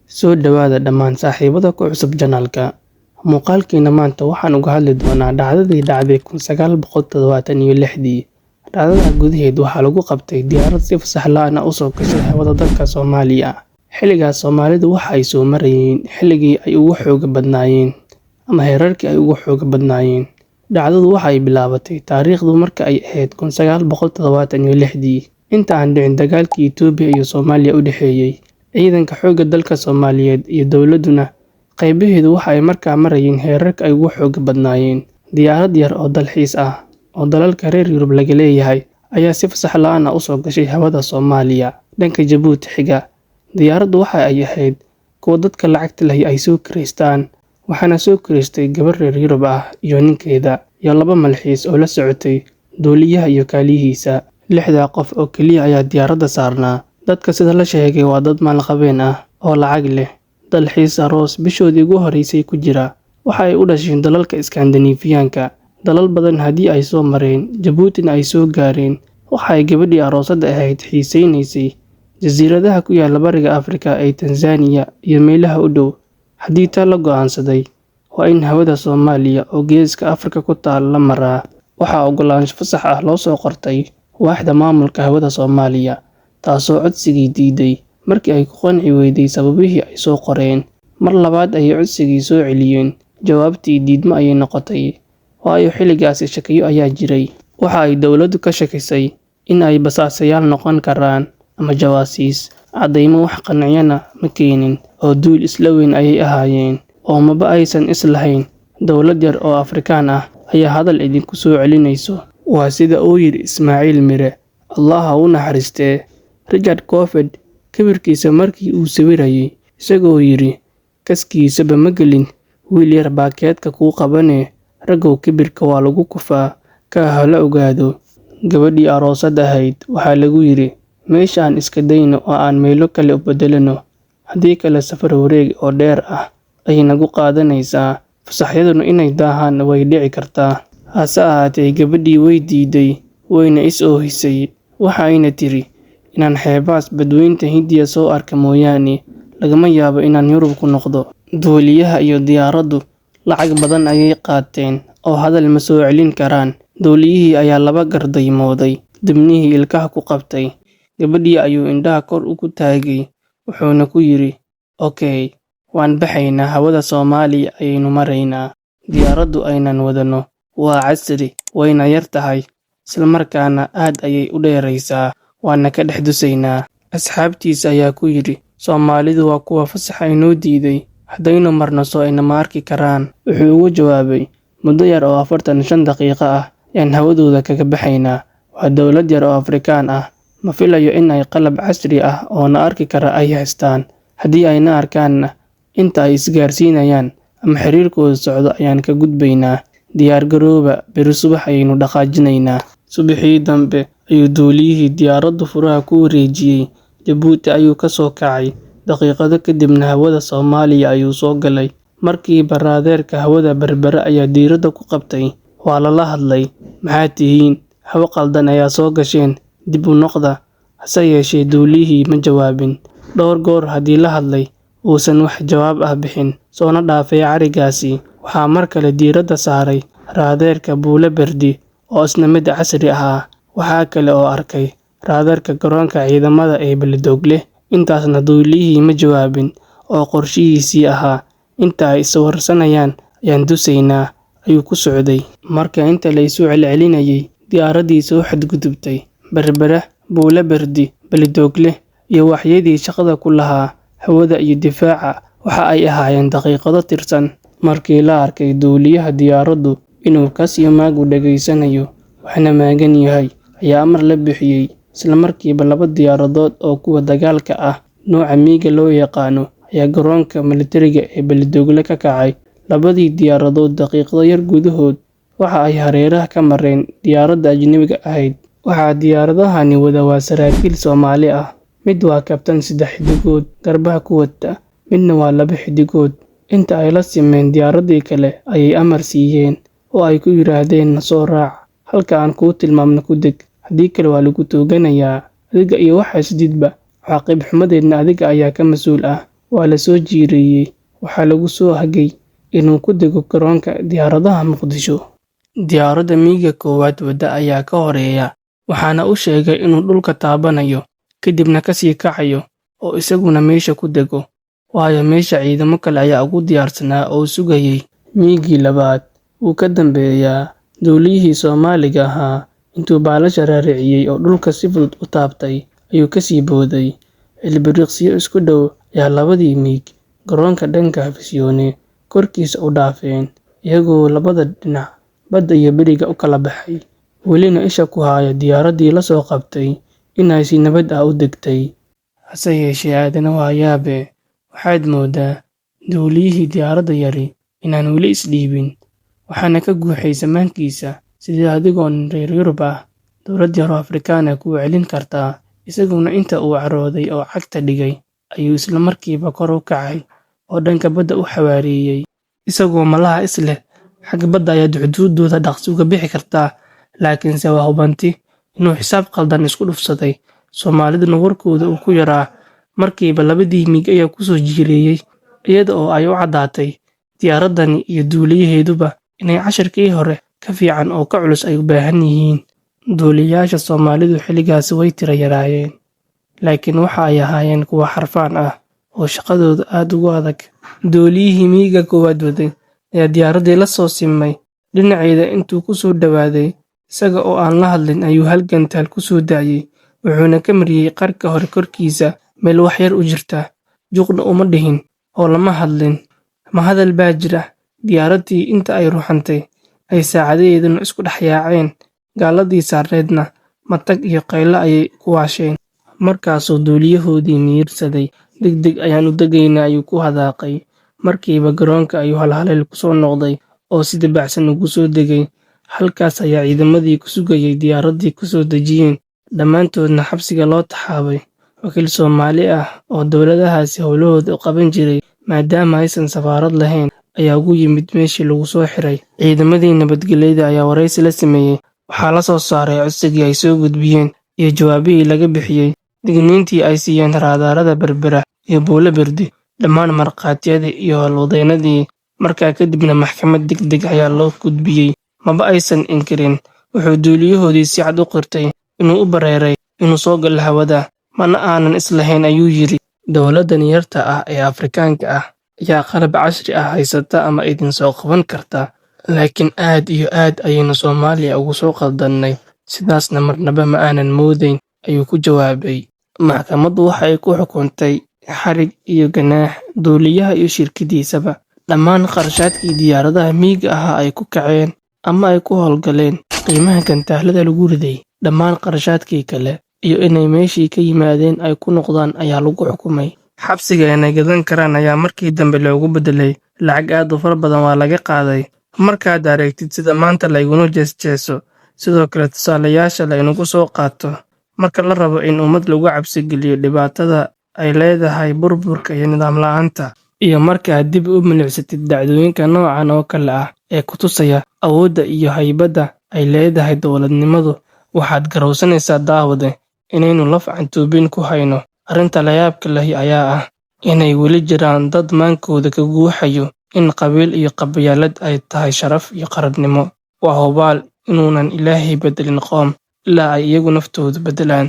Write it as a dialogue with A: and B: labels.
A: Soo dhawaada dhammaan saaxiibada ku cusub channel-ka. Muuqaalkeena maanta waxaan uga hadli doonaa dhacdadii dhacday 1976-dii. Dhacdada gudaheed waxaa lagu qabtay diyaarad si fasax la'aan ah u soo gashay hawada dalka Soomaaliya. Xilligaas Soomaalidu waxa ay soo marayeen xilligii ay ugu xoogga badnaayeen ama heerarkii ay ugu xoogga badnaayeen. Dhacdadu waxa ay bilaabatay taariikhdu marka ay ahayd 1976-dii, inta aan dhicin dagaalkii Itoobiya iyo Soomaaliya u dhexeeyay. Ciidanka xoogga dalka Soomaaliyeed iyo dowladduna qaybaheedu waxa ay markaa marayeen heerarka ay ugu xoogga badnaayeen. Diyaarad yar oo dalxiis ah oo dalalka reer Yurub laga leeyahay ayaa si fasax la'aan ah u soo gashay hawada Soomaaliya dhanka Jabuuti xiga. Diyaaraddu waxa ay ahayd kuwa dadka lacagta lehi ay soo kireystaan, waxaana soo kireystay gabar reer Yurub ah iyo ninkeeda iyo laba malxiis oo la socotay duuliyaha iyo kaaliyihiisa. Lixdaa qof oo keliya ayaa diyaaradda saarnaa. Dadka sida la sheegay waa dad maalqabeen ah oo lacag leh, dalxiis aroos bishoodii ugu horreysay ku jira. Waxa ay u dhasheen dalalka Iskaandinafiyaanka, dalal badan haddii ay soo mareen, Jabuutina ay soo gaareen. Waxa ay gabadhii aroosadda ahayd xiisaynaysay jasiiradaha ku yaalla Bariga Afrika ee Tansaaniya iyo meelaha u dhow. Haddii taa la go'aansaday, waa in hawada Soomaaliya oo geeska Afrika ku taal la maraa. Waxaa oggolaansho fasax ah loo soo qortay waaxda maamulka hawada Soomaaliya, taasoo codsigii diiday markii ay ku qanci weyday sababihii ay soo qoreen. Mar labaad ayay codsigii soo celiyeen, jawaabtii diidmo ayay noqotay, waayo xilligaasi shakiyo ayaa jiray. Waxa ay dowladdu ka shakisay in ay basaasayaal noqon karaan ama jawaasiis. Caddaymo wax qanciyana ma keenin oo duul isla weyn ayay ahaayeen, oo maba aysan is lahayn dowlad yar oo Afrikaan ah ayaa hadal idinku soo celinayso. Waa sida uu yidhi Ismaaciil Mire, Allah ha u naxariistee. Richard Corford kibirkiisa markii uu sawirayay, isagoo yidhi kaskiisaba ma gelin, wiil yar baa keedka kuu qabanee, raggow kibirka waa lagu kufaa, kaa ha la ogaado. Gabadhii aroosadda ahayd waxaa lagu yidhi meesha aan iska dayno oo aan meelo kale u beddelano, haddii kale safar wareeg oo dheer ah ayay nagu qaadanaysaa, fasaxyaduna inay daahaan way dhici kartaa. Hase ahaatee gabadhii way diiday, wayna is oohisay, waxa ayna tiri inaan xeebahaas badweynta Hindiya soo arka mooyaane, lagama yaabo inaan Yurub ku noqdo. Duuliyaha iyo diyaaraddu lacag badan ayay qaateen oo hadal ma soo celin karaan. Duuliyihii ayaa laba gardaymooday, dibnihii ilkaha ku qabtay. Gabadhii ayuu indhaha kor ugu taagay, wuxuuna ku yidhi, "Okay, waan baxaynaa, hawada Soomaaliya ayaynu maraynaa. Diyaaraddu aynan wadano waa casri, wayna yar tahay, isla markaana aad ayay u dheeraysaa, waana ka dhex dusaynaa." Asxaabtiisa ayaa ku yidhi, "Soomaalidu waa kuwa fasaxa inoo diiday, haddaynu marno soo inama arki karaan." Wuxuu ugu jawaabay, "Muddo yar oo 45 daqiiqo ah ayaan hawadooda kaga baxaynaa. Waa dowlad yar oo Afrikaan ah, ma filayo in ay qalab casri ah oo na arki kara ay haystaan. Haddii ay na arkaanna, inta ay isgaarsiinayaan ama xiriirkoodu socdo ayaan ka gudbaynaa. Diyaar garooba, berri subax ayaynu dhaqaajinaynaa." Subaxii dambe ayuu duuliyihii diyaaraddu furaha ku wareejiyay. Jabuuti ayuu ka soo kacay, daqiiqado kadibna hawada Soomaaliya ayuu soo galay. Markiiba raadeerka hawada Berbera ayaa diiradda ku qabtay. Waa lala hadlay, "Maxaad tihiin? Hawo qaldan ayaa soo gasheen, dib u noqda." Hase yeeshee duuliyihii ma jawaabin. Dhowr goor haddii la hadlay, uusan wax jawaab ah bixin, soona dhaafay carrigaasi. Waxaa mar kale diiradda saaray raadeerka Buule Berdi oo isna mid casri ahaa. Waxa kale oo arkay raadeerka garoonka ciidamada ee Beledoogle. Intaasna duuliyihii ma jawaabin oo qorshihiisii ahaa inta ay iswarsanayaan ayaan dusaynaa ayuu ku socday. Marka inta la isu celcelinayay, diyaaraddii soo xadgudubtay Berbera, Buule Berdi, Beledoogle iyo waaxyadii shaqada ku lahaa hawada iyo difaaca waxa ay ahaayeen daqiiqado tirsan. Markii la arkay duuliyaha diyaaraddu inuu kas iyo maag u dhegaysanayo, waxna magan yahay, ayaa amar la bixiyay. Isla markiiba laba diyaaradood oo kuwa dagaalka ah, nooca MiGa loo yaqaano, ayaa garoonka militariga ee Beledoogle ka kacay. Labadii diyaaradood daqiiqado yar gudahood waxa ay hareeraha ka mareen diyaaradda ajnabiga ahayd. Waxaa diyaaradahani wada waa saraakiil Soomaali ah. Mid waa kabtan saddex xiddigood garbaha ku wata, midna waa laba xiddigood. Inta ay la simeen diyaaraddii kale ayay amar siiyeen oo ay ku yiraahdeen na soo raac, halka aan kuu tilmaamno ku deg, haddii kale waa lagu tooganayaa, adiga iyo waxa isdidba, cawaaqib xumadeedna adiga ayaa ka mas'uul ah. Waa la soo jiireeyay, waxaa lagu soo hagay inuu ku dego garoonka diyaaradaha Muqdisho. Diyaaradda MiGa koowaad wadda ayaa ka horeeya, waxaana uu sheegay inuu dhulka taabanayo, kadibna ka sii kacayo oo isaguna meesha ku dego, waayo meesha ciidamo kale ayaa ugu diyaarsanaa oo sugayay. MiGii labaad wuu ka dambeeyaa. Duuliyihii Soomaaliga ahaa intuu baalasha raariciyay oo dhulka si fudud u taabtay ayuu ka sii booday. Ilbiriqsiyo isku dhow ayaa labadii MiG garoonka dhanka Afisyoone korkiisa u dhaafeen, iyagoo labada dhinac badda iyo beriga u kala baxay, welina isha ku haya diyaaraddii la soo qabtay inay si nabad ah u degtay. Hase yeeshee aadana waa yaabe, waxaad mooddaa duuliyihii diyaaradda yari inaan weli is dhiibin, waxaana ka guuxay maankiisa sidee adigoo nin reer Yurub ah dowlad yar oo Afrikaan ah kuu celin kartaa. Isaguna inta uu carooday oo cagta dhigay ayuu isla markiiba kor u kacay oo dhanka badda u xawaareeyay, isagoo malaha is leh xagga badda ayaad xuduuddooda dhaqsi uga bixi kartaa. Laakiinse waa hubanti inuu xisaab qaldan isku dhufsaday, Soomaaliduna warkooda uu ku yaraa. Markiiba labadii MiG ayaa ku soo jiireeyay, iyada oo ay u caddaatay diyaaraddani iyo duuliyaheeduba inay casharkii hore ka fiican oo ka culus ay u baahan yihiin. Duuliyayaasha Soomaalidu xilligaasi way tiro yaraayeen, laakiin waxa ay ahaayeen kuwo xarfaan ah oo shaqadoodu aad ugu adag. Duuliyihii MiGa koowaad waday ayaa diyaaraddii la soo simay dhinaceeda intuu ku soo dhowaaday, isaga oo aan la hadlin ayuu hal gantaal ku soo daayay, wuxuuna ka mariyay qarka hore korkiisa meel wax yar u jirta. Juuqna uma dhihin oo lama hadlin. Ma hadal baa jira? Diyaaraddii inta ay ruxantay ay saacadaheeduna isku dhex yaaceen, gaaladii saarneedna matag iyo qaylo ayay ku waasheen. Markaasuu duuliyahoodii miyirsaday. Degdeg ayaan u degaynaa, ayuu ku hadaaqay. Markiiba garoonka ayuu halhaleel ku soo noqday oo si dabacsan ugu soo degay. Halkaas ayaa ciidamadii ku sugayay diyaaraddii ku soo dejiyeen, dhammaantoodna xabsiga loo taxaabay. Wakiil Soomaali ah oo dowladahaasi howlahooda u qaban jiray, maadaama aysan safaarad lahayn, ayaa ugu yimid meeshii lagu soo xiray. Ciidamadii nabadgelyada ayaa wareysi la sameeyay. Waxaa la soo saaray codsigii ay soo gudbiyeen iyo jawaabihii laga bixiyay, digniintii ay siiyeen raadaarada Berbera iyo Buulo Berde, dhammaan markhaatiyadii iyo howlwadeennadii. Markaa kadibna maxkamad degdeg ayaa loo gudbiyey. Maba aysan inkirin. Wuxuu duuliyahoodii si cad u qirtay inuu u bareeray inuu soo galo hawada. Mana aanan islahayn, ayuu yidhi. Dowladdan yarta ah ee Afrikaanka ah ayaa qalab casri ah haysata ama idin soo qaban karta, laakiin aad iyo aad ayaynu Soomaaliya ugu soo qaldannay, sidaasna marnaba ma aanan moodayn, ayuu ku jawaabay. Maxkamaddu waxa ay ku xukuntay xarig iyo ganaax duuliyaha iyo shirkaddiisaba. Dhammaan kharashaadkii diyaaradaha MiGa ahaa ay ku kaceen ama ay ku howlgaleen, qiimaha gantaalada lagu riday, dhammaan kharashaadkii kale, iyo inay meeshii ka yimaadeen ay ku noqdaan ayaa lagu xukumay. Xabsiga inay gadan karaan ayaa markii dambe loogu beddelay lacag aad u fara badan waa laga qaaday. Markaad aragtid sida maanta layguna jees-jeeso, sidoo kale tusaalayaasha la inagu soo qaato marka la rabo in ummad lagu cabsi geliyo dhibaatada ay leedahay burburka iyo nidaam la'aanta, iyo marka aad dib u milicsatid dhacdooyinka noocan oo kale ah ee ku tusaya awoodda iyo haybadda ay leedahay dowladnimadu, waxaad garowsanaysaa, daawade, inaynu laf cantuubin ku hayno. Arrinta layaabka lahi ayaa ah inay weli jiraan dad maankooda ka guuxayo in qabiil iyo qabyaalad ay tahay sharaf iyo qarannimo. Waa hubaal inuunan Ilaahay beddelin qoom ilaa ay iyagu naftoodu beddelaan.